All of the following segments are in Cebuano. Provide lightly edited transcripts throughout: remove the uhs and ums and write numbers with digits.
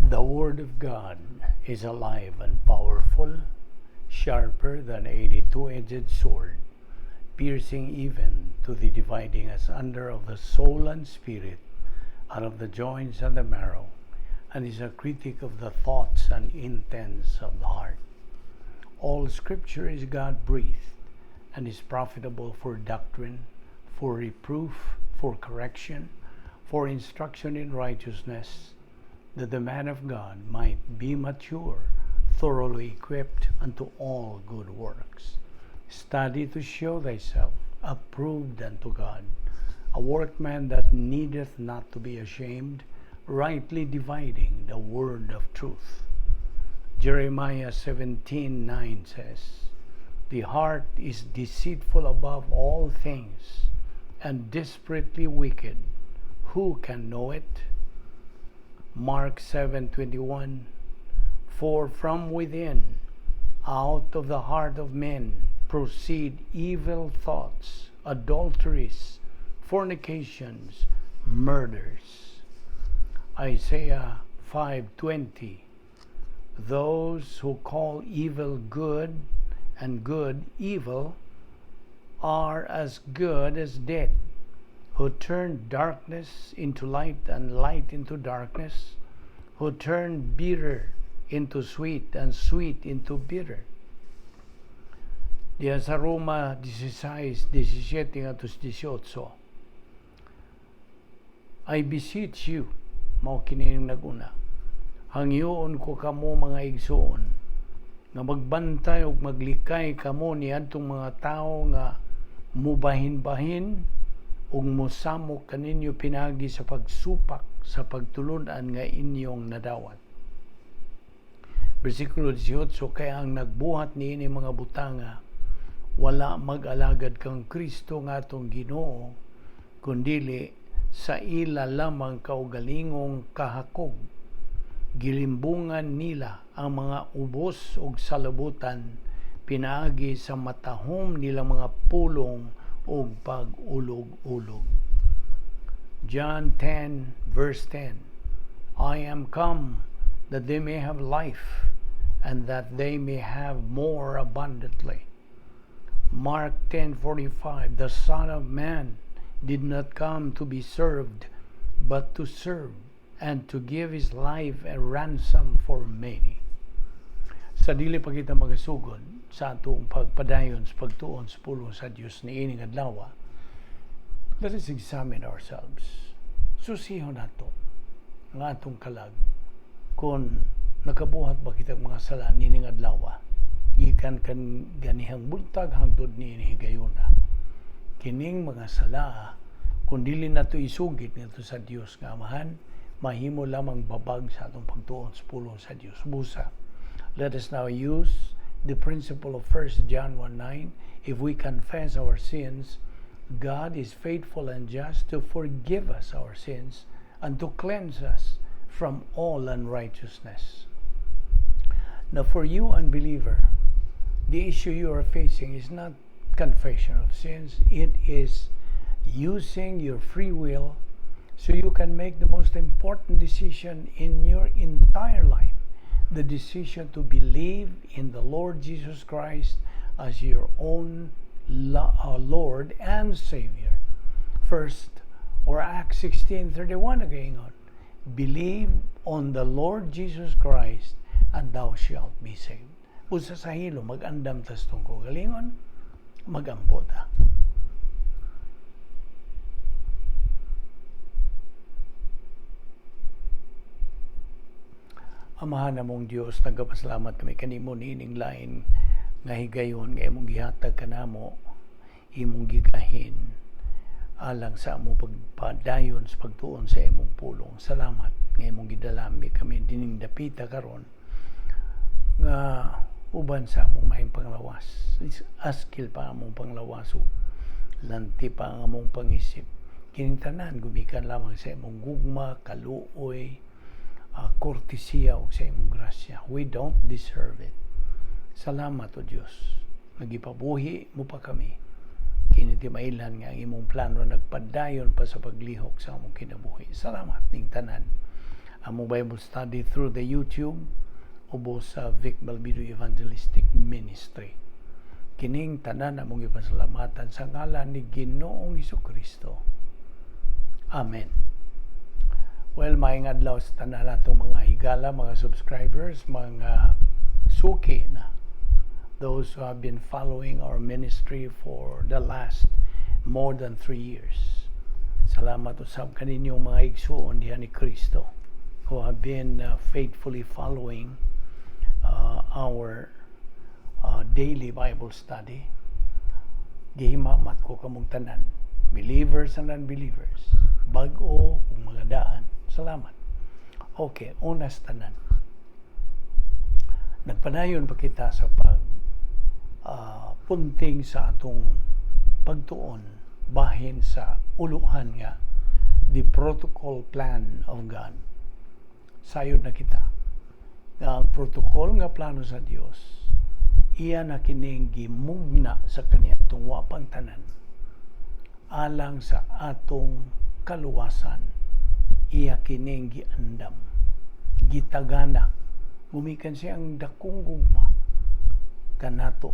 The Word of God is alive and powerful, sharper than any two-edged sword, piercing even to the dividing asunder of the soul and spirit, and of the joints and the marrow, and is a critic of the thoughts and intents of the heart. All Scripture is God-breathed, and is profitable for doctrine, for reproof, for correction, for instruction in righteousness, that the man of God might be mature, thoroughly equipped unto all good works. Study to show thyself approved unto God, a workman that needeth not to be ashamed, rightly dividing the word of truth. Jeremiah 17:9 says, "The heart is deceitful above all things and desperately wicked. Who can know it?" Mark 7:21, "For from within, out of the heart of men, proceed evil thoughts, adulteries, fornications, murders." Isaiah 5:20, "Those who call evil good and good evil are as good as dead, who turn darkness into light and light into darkness, who turn bitter into sweet and sweet into bitter." Diya sa Roma 16:17 ngadto 18, "I beseech you," mao kini naguna, "hangyoon ko kamo, mga igsoon, nga magbantay ug maglikay kamo niadtong mga tawo nga mubahin-bahin ug mosamok kaninyo pinaagi sa pagsupak sa pagtulun-an nga inyong nadawat." Bersikulo 18, "Kay ang nagbuhat niini mga butanga wala mag-alagad kang Kristo nga atong Ginoo, kundili sa ila lamang kaugalingong kahakog. Gilimbungan nila ang mga ubos og salabutan pinaagi sa matahom nilang mga pulong ug pag-ulog-ulog." John 10 verse 10, "I am come that they may have life and that they may have more abundantly." Mark 10:45, "The Son of Man did not come to be served, but to serve and to give his life a ransom for many." Sa dili pa kita magasugod sa atong pagpadayon sa pagtuon sa pulong sa Dios niining adlaw, let us examine ourselves. Susihon nato ang atong kalag kung nakabuhat ba kitang mga sala nining adlaw, gikan kan ganihang buntag hangtod niini higayuna. Kining mga sala, kung dili nato isugid ngadto sa Dios nga Amahan, mahimo lamang babag sa atong pagtuon sa pulong sa Dios. Busa, let us now use the principle of 1 John 1:9. If we confess our sins, God is faithful and just to forgive us our sins and to cleanse us from all unrighteousness. Now, for you, unbeliever, the issue you are facing is not confession of sins, it is using your free will so you can make the most important decision in your entire life, the decision to believe in the Lord Jesus Christ as your own Lord and Savior. First, or Acts 16:31 nagaingon, "Believe on the Lord Jesus Christ and thou shalt be saved." Busa sa hilo, mag-andam tas atong kaugalingon, magampo ta. Amahan namong Dios, nagapasalamat kami kanimo niining lain nga higayon nga imong gihatag kanamo, imong gigahin alang sa among pagpadayon sa pagtuon sa imong pulong. Salamat nga imong gidalami kami dining dapita karon nga uban sa among maayong panglawas. Askil pa among panglawas ug lanti pa ang among pangisip. Kining tanan gumikan lamang sa imong gugma, kaluoy, kortesiya ug sa imong grasya. We don't deserve it. Salamat, O Dios. Nagipabuhi mo pa kami. Kini timailhan nga ang imong plano nagpadayon pa sa paglihok sa among kinabuhi. Salamat ning tanan. Among Bible study through the YouTube ubos sa Vic Balbido Evangelistic Ministry. Kining tanan among ipasalamatan sa ngalan ni Ginoong Kristo. Amen. Well, maayong adlaw sa tanan natong mga higala, mga subscribers, mga suki na, those who have been following our ministry for the last more than 3 years. Salamat usab kaninyong mga igsuon diha ni Kristo who have been faithfully following our daily Bible study. Gihimamat ko kamong tanan, believers and unbelievers, bag-o ug mga daan. Salamat. Okay, una sa tanan. Nagpadayon pa kita sa pag punting sa atong pagtuon bahin sa uluhan nga the protocol plan of God. Sayod na kita nga ang protocol nga plano sa Dios, iya na kining gimugna sa kaniadtong wa pang tanan alang sa atong kaluwasan. Iya kining giandam, gitagana gumikan siya ang dakong gugma kanato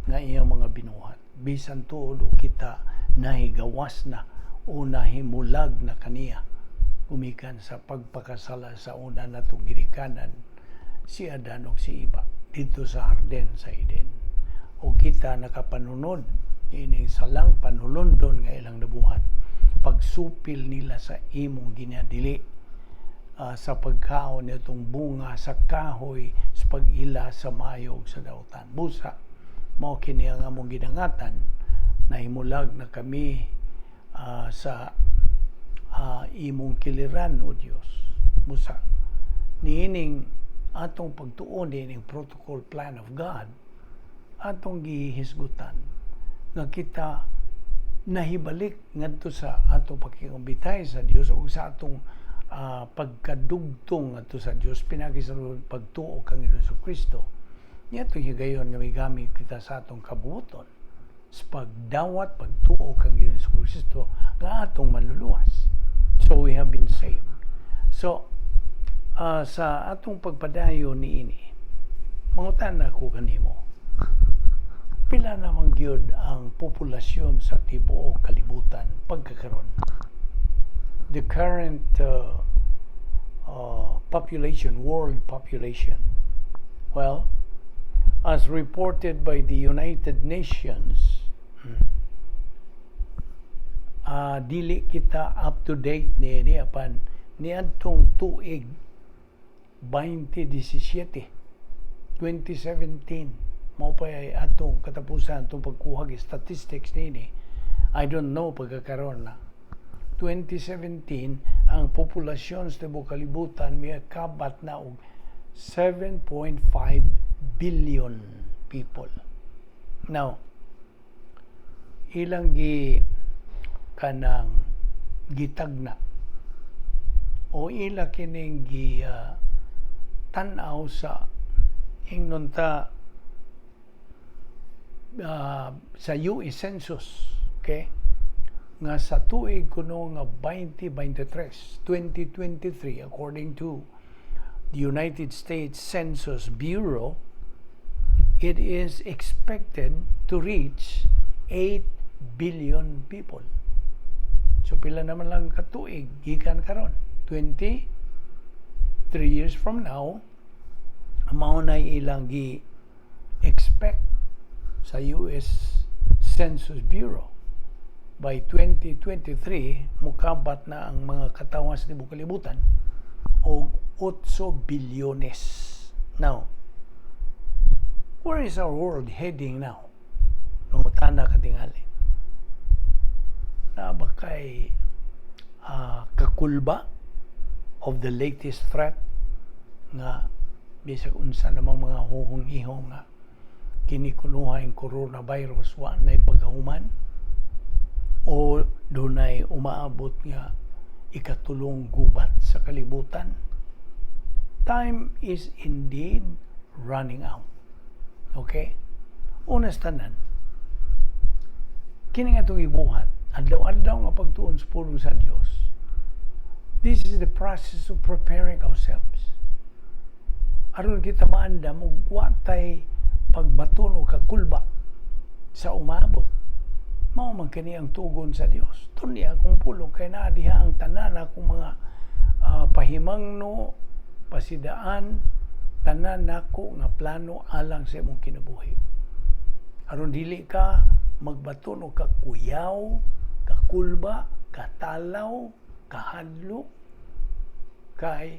nga iyang mga binuhat, bisan tuod o kita nahigawas na o nahimulag na kaniya gumikan sa pagpakasala sa una natong ginikanan, si Adan ug si Eva, didto sa harden sa Eden, o kita nakapanunod ining salang panulondon nga ilang nabuhat, pagsupil nila sa imong ginadili sa pagkaon nitong bunga sa kahoy sa pag-ila sa maayo ug sa dautan. Busa mao kini ang among gidangatan, nahimulag na kami sa imong kiliran, o Dios. Busa niining atong pagtuon niining protocol plan of God, atong gihisgutan nga kita nahibalik ngadto sa atong pakigambitay sa Dios ug sa atong pagkadugtong ngadto sa Dios pinagi sa pagtuo kang Kristo. Niadtong higayon nga migamit kita sa atong kabuoton sa pagdawat, pagtuo kang Kristo nga atong manluluwas. So we have been saved. So sa atong pagpadayon niini, mangutana ko kanimo, pila naman gyud ang populasyon sa tibuok kalibutan pagkakaron? The current population, world population. Well, as reported by the United Nations, dili kita up to date niini, apan niadtong tuig 2017, 2017, mao pa ay atong katapusan atong pagkuha og statistics niini. I don't know pagkakaron na. 2017, ang populasyon sa tibuok kalibutan miakabat na og 7.5 billion people. Now, ilang gi kanang gitagna o ila kining gi tan-aw sa ingnon ta sa US Census, okay, nga sa tuig kuno nga 2023, 2023, according to the United States Census Bureau, it is expected to reach 8 billion people. So pila naman lang katuig gikan karon? 23 years from now, mao na ilang gi expect sa US Census Bureau. By 2023, mukabat na ang mga katawhan sa tibuok kalibutan og 8 bilyones. Now, where is our world heading now? Mangutana katingali. Naa ba kay kakulba of the latest threat nga bisag unsa namang mga huhong-ihong nga kini kunuhay coronavirus wa nay pagkahuman o dunay umaabot nga ikatulong gubat sa kalibutan? Time is indeed running out, okay? Una sa tanan, kini nga itong ibuhat adlaw-adlaw nga pagtuon sa pulong sa Dios. This is the process of preparing ourselves. Aron kita maandam ug wa tay pagbaton o kakulba sa umabot. Mao man kini ang tugon sa Dios. Tun-i akong pulong kay naa diha ang tanan akong mga pahimangno, pasidaan, tanan nako nga plano alang sa imong kinabuhi. Aron dili ka magbaton og kakuyaw, kakulba, katalaw, kahadlok, kay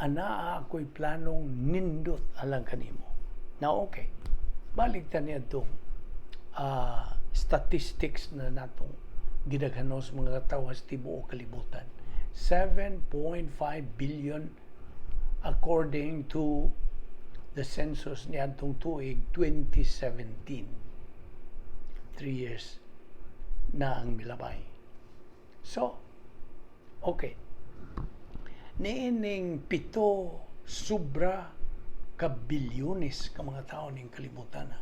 anaa ako'y planong nindot alang kanimo. Now, okay. Balik ta niadtong statistics na natong gidaghanos mga katawo sa tibuok kalibutan. 7.5 billion according to the census niadtong tuig 2017. 3 years na ang milabay. So, okay. Niining 7 sobra ka bilyones ka mga tao ning kalibutan na.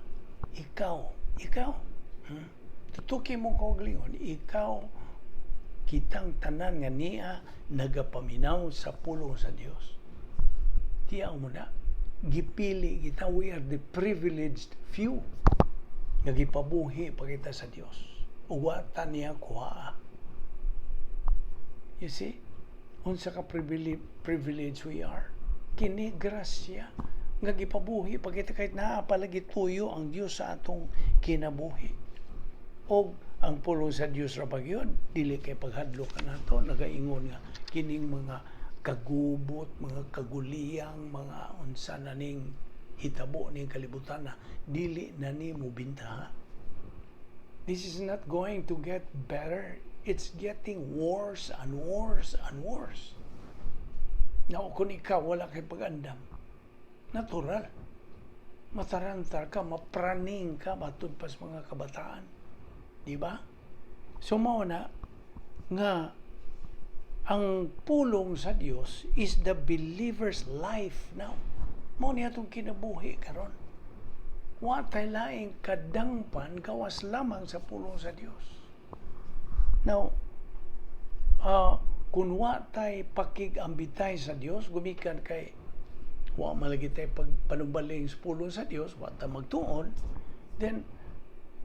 Ikaw, ikaw, Tutuki mo kaugalingon, ikaw, kitang tanan nga niya nagapaminaw sa pulong sa Dios. Tiyaw mo na, gipili kita, we are the privileged few nga gipabuhi pa kita sa Dios. Ug wa ta niya kuhaa. You see? Unsa ka privilege we are. Kini grasya nga gipabuhi pa kita kahit naa palagi tuyo ang Dios sa atong kinabuhi. Og ang pulong sa Dios ra pag yun, dili kay paghadlok ka nato, nagaingon nga kining mga kagubot, mga kaguliyang, mga unsa na ning hitabo ning kalibutan na dili na nimo bintaha. This is not going to get better. It's getting worse and worse and worse. Now, kung ikaw wala kay pag-andam, natural. Matarantar ka, mapraning ka, matud pa sa mga kabataan. Di ba? So, mao na nga ang pulong sa Dios is the believer's life now. Mao niya atong kinabuhi karon. Wa tay laing kadangpan gawas lamang sa pulong sa Dios. Now, kung wa tay pakig-ambitay sa Dios, gumikan kay wa malagi tay pagpanubaling sa pulong sa Dios, wa ta magtuon, then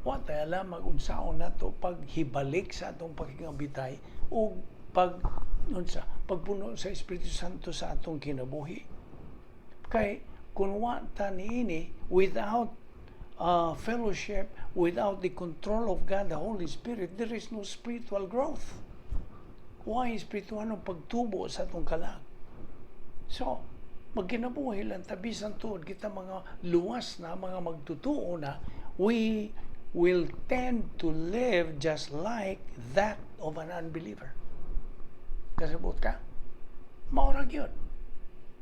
wa tay alam mag-unsaon nato paghibalik sa atong pakig-ambitay o pag unsa pagpuno sa Espiritu Santo sa atong kinabuhi. Kay kung wa ta niini, without fellowship, without the control of God, the Holy Spirit, there is no spiritual growth. Why spiritual ang pagtubo sa atong kalag? So, magkinabuhi lang ta bisan tuod kita mga luwas na, mga magtutuo na, we will tend to live just like that of an unbeliever. Kasabot ka? Mao ra gyud.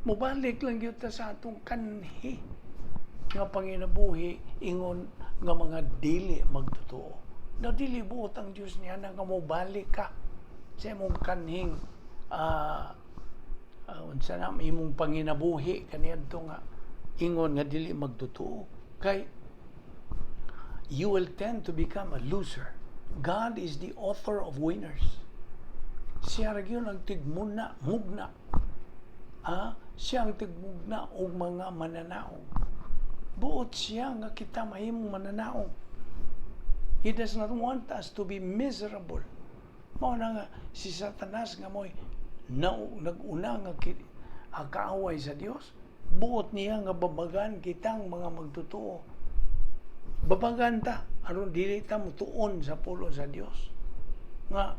Mubalik lang gyud ta sa atong kanhi nga panginabuhi ingon nga mga dili magtotoo. Na dili buot ang Dios niya na nga mobalik ka sa imong kanhing unsa na imong panginabuhi kaniadto nga ingon nga dili magtotoo, kay you will tend to become a loser. God is the author of winners. Siya ra gyud ang tigmuna, mugna. Siya ang tigmugna og mga mananaog. Buot siya nga kita mahimong mananaog. He does not want us to be miserable. Mao na nga si Satanas nga mo'y na, nag-una nga kaaway sa Dios. Buot niya nga babagan kitang mga magtotoo. Babagan ta aron dili ta mutuon sa pulong sa Dios. Nga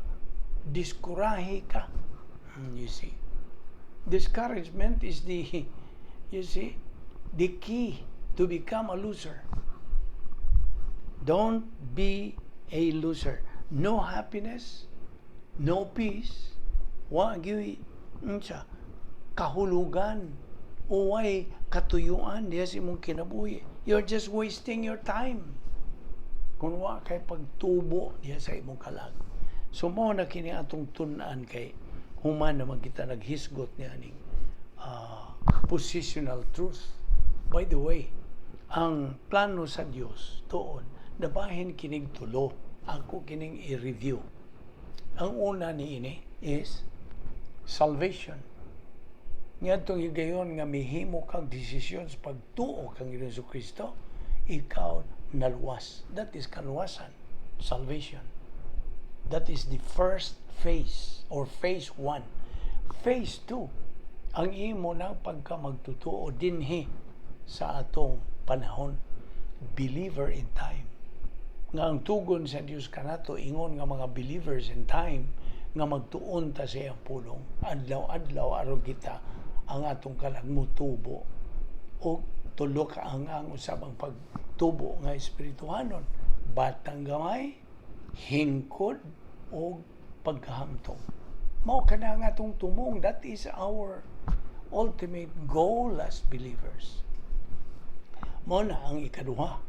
diskurahe ka. You see. Discouragement is the you see, the key to become a loser. Don't be a loser. No happiness, no peace, wa gyud unsa kahulugan o way katuyuan diha sa imong kinabuhi. You're just wasting your time kung wa kay pagtubo diha sa imong kalag. So mao na kini atong tun-an kay human naman kita naghisgot niya aning positional truth. By the way, ang plano sa Dios tuod nabahin kinig tulo. Ako kining i-review. Ang una niini is Salvation. Ngadtong higayon nga mihimo kag desisyon sa pagtuo kang Ginoong Kristo, ikaw naluwas. That is kaluwasan, salvation. That is the first phase or phase one. Phase two, ang imo nang pagka magtutuo dinhi sa atong panahon, believer in time. Nga ang tugon sa Dios kanato ingon nga mga believers in time nga magtuon ta sa iyang pulong adlaw-adlaw aron kita ang atong kalag mutubo o tulo ka ang usab ang pagtubo nga espirituhanon: batang gamay, hingkod o pagkahamtong. Mao kana ang atong tumong. That is our ultimate goal as believers. Mao na ang ikaduha.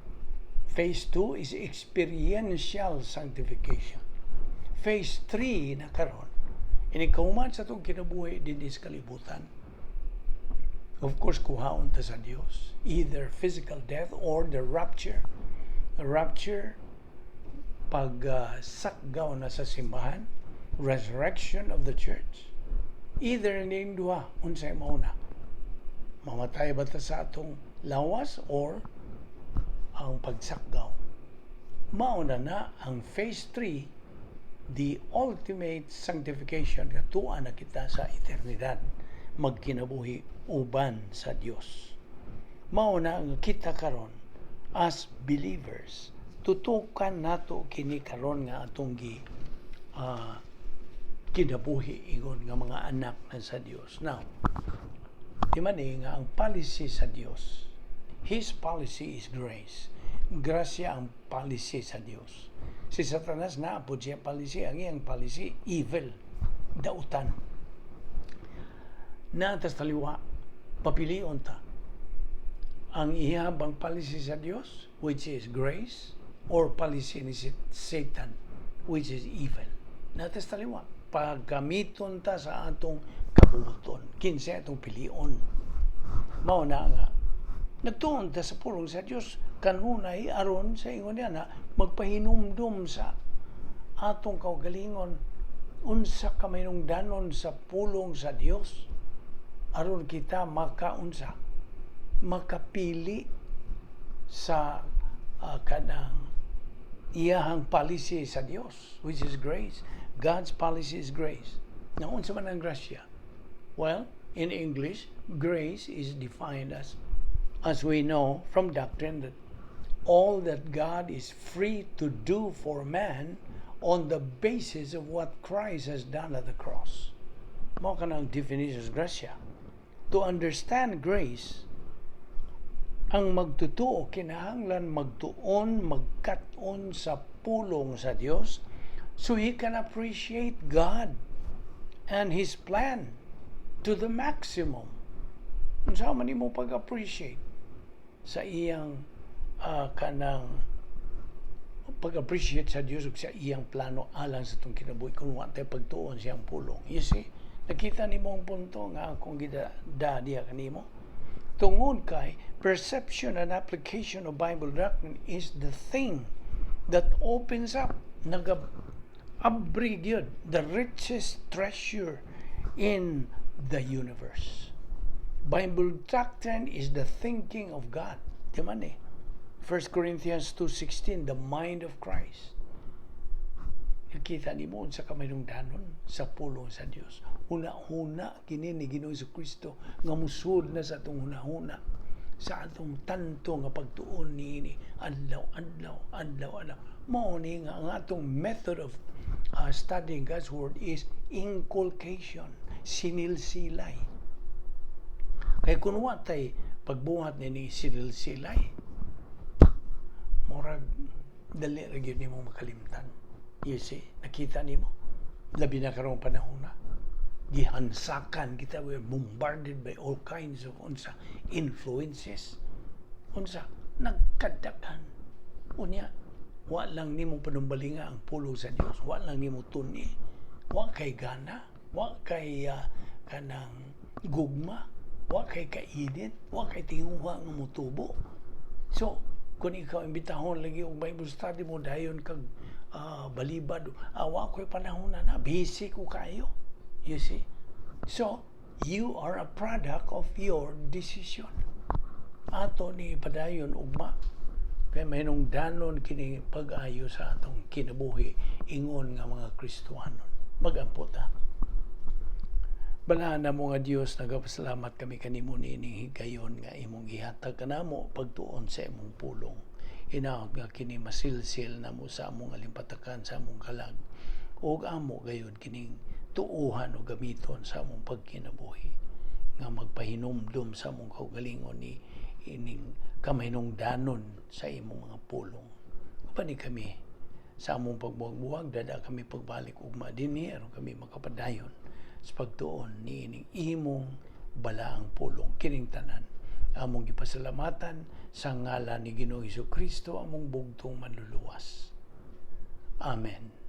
Phase 2 is experiential sanctification. Phase 3 na karon, inig kahuman sa atong kinabuhi dinhi sa kalibutan, of course, kuhaon ta sa Dios, either physical death or the rapture. The rapture, pag sakgaw na sa simbahan, resurrection of the church. Either ning duha, unsay mauna? Mamatay ba ta sa atong lawas or ang pagsakgaw? Mauna na ang phase 3, the ultimate sanctification, nga tuwa na kita sa eternidad magkinabuhi uban sa Dios. Mao na ang kita karon as believers, tutukan nato kini karon nga atong gi kinabuhi ingon nga mga anak na sa Dios. Now, di man eh, nga ang policy sa Dios, His policy is grace. Grasya ang policy sa Dios. Si Satanas naa pod siya policy, ang iyang policy evil, dautan. Naa tas taliwa, papilion ta. Ang iya bang policy sa Dios, which is grace, or policy ni si Satan, which is evil. Naa tas taliwa, paggamiton ta sa atong kabubuton, kinsa atong pilion. Mao na nga, nagtuon ta sa pulong sa Dios kanunay aron sa ingon niya na magpahinumdum sa atong kaugalingon unsa ka mahinungdanon sa pulong sa Dios aron kita makaunsa, makapili sa kanang iyahang policy sa Dios, which is grace. God's policy is grace. Now, unsa man ang grasya? Well, in English, grace is defined as we know from doctrine, that all that God is free to do for man on the basis of what Christ has done at the cross. Mao kanang definition sa grasya. To understand grace, ang magtutuo kinahanglan magtuon, magkat-on sa pulong sa Dios so he can appreciate God and His plan to the maximum. Unsa man nimo pag-appreciate sa iyang kanang pag-appreciate sa Dios ug sa iyang plano alang sa atong kinabuhi kung wa tay pagtuon sa iyang pulong? You see? Nakita nimo ang punto nga akong gida diha kanimo? Tungod kay perception and application of Bible doctrine is the thing that opens up, naga abri gyud the richest treasure in the universe. Bible doctrine is the thinking of God. Di man eh? 1 Corinthians 2:16, the mind of Christ. Nakita nimo unsa ka mahinungdanon sa pulong sa Dios. Huna-huna kini ni Ginoong Kristo nga musud na sa atong huna-huna, sa atong tanto nga pagtuon niini adlaw adlaw, adlaw adlaw. Mao ni nga ang atong method of studying God's word is inculcation, sinilsilay. Kay kung wa tay pagbuhat ni sinilsilay, murag dali ra gyud nimo makalimtan. You see, nakita nimo? Labi na karong panahon na gihansakan kita, we're bombarded by all kinds of unsa, influences. Unsa, nagkadaghan. Unya, wa lang nimo panumbalinga ang pulong sa Dios, wa lang nimo tuni. Wa kay gana, wa kay kanang gugma, wa kay kainit, wa kay tinguha nga motubo. So, kung ikaw imbitahon lagi og Bible study mo dayon kag balibad, wa ko'y panahon na, busy ko kayo. You see? So, you are a product of your decision. Ato ni padayon ugma. Kay mahinungdanon kini pag-ayo sa atong kinabuhi ingon nga mga Kristohanon. Magampo ta. Balaan namo nga Dios, nagapasalamat kami kanimo niining higayon nga imong gihatag kanamo pagtuon sa imong pulong. Hinaot nga kini masilsil namo sa among alimpatakan, sa among kalag, ug amo gayud kining tuuhan o gamiton sa among pagkinabuhi nga magpahinumdum sa among kaugalingon ni ining kamahinungdanon sa imong mga pulong. Ubani kami sa among pagbuwag-buwag, dada kami pagbalik ugma dinhi aron kami makapadayon sa pagtuon niining imong balaang pulong. Kining tanan among gipasalamatan sa ngalan ni Ginoong Kristo, among bugtong Manluluwas. Amen.